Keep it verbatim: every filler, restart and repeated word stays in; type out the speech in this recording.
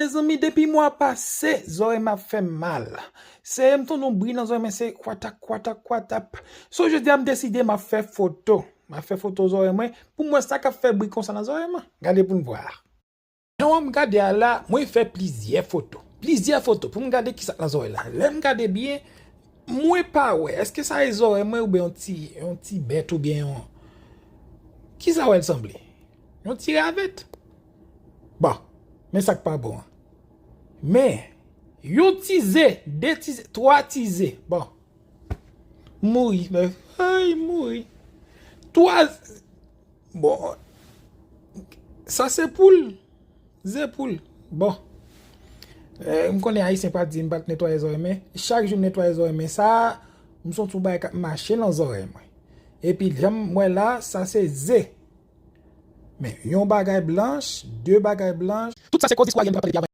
Mezanmi, depi mwa pase, zòrèy m ap fè m mal. Se m tande yon bri nan zòrèy mwen, se kwatak, kwatak, kwatap. So, jodi a, m deside m ap fè foto. M ap fè foto zòrèy mwen pou m wè sa k ap fè bri konsa nan zòrèy mwen. Gade pou n vwa. Jan w ap gade a la, mwen fè plizyè foto. Plizyè foto pou m gade kisa k nan zòrèy la. Lè m gade byen, mwen pa wè. Èske sa e zòrèy mwen oubyen yon ti, yon ti bèt oubyen yon... Kisa w wè l sanble? Yon ti ravèt? Bon, men sa k pa bon an. Men, yon ti ze, de ti ze, twa ti ze. Bon. M mouri, men, ay, m mouri. Twa, bon, sa se poul. Ze poul. Bon. Eh, m konnen Ayisyen pa di m pa t netwaye zòrèy, men chak jou m netwaye zòrèy, men sa, m santi yon bagay k ap mache nan zòrèy mwen. Epi, jan m wè la, sa se ze. Men, yon bagay blanch, de bagay blanch. Tout sa se koz istwaryen nou t ap pale depi avan.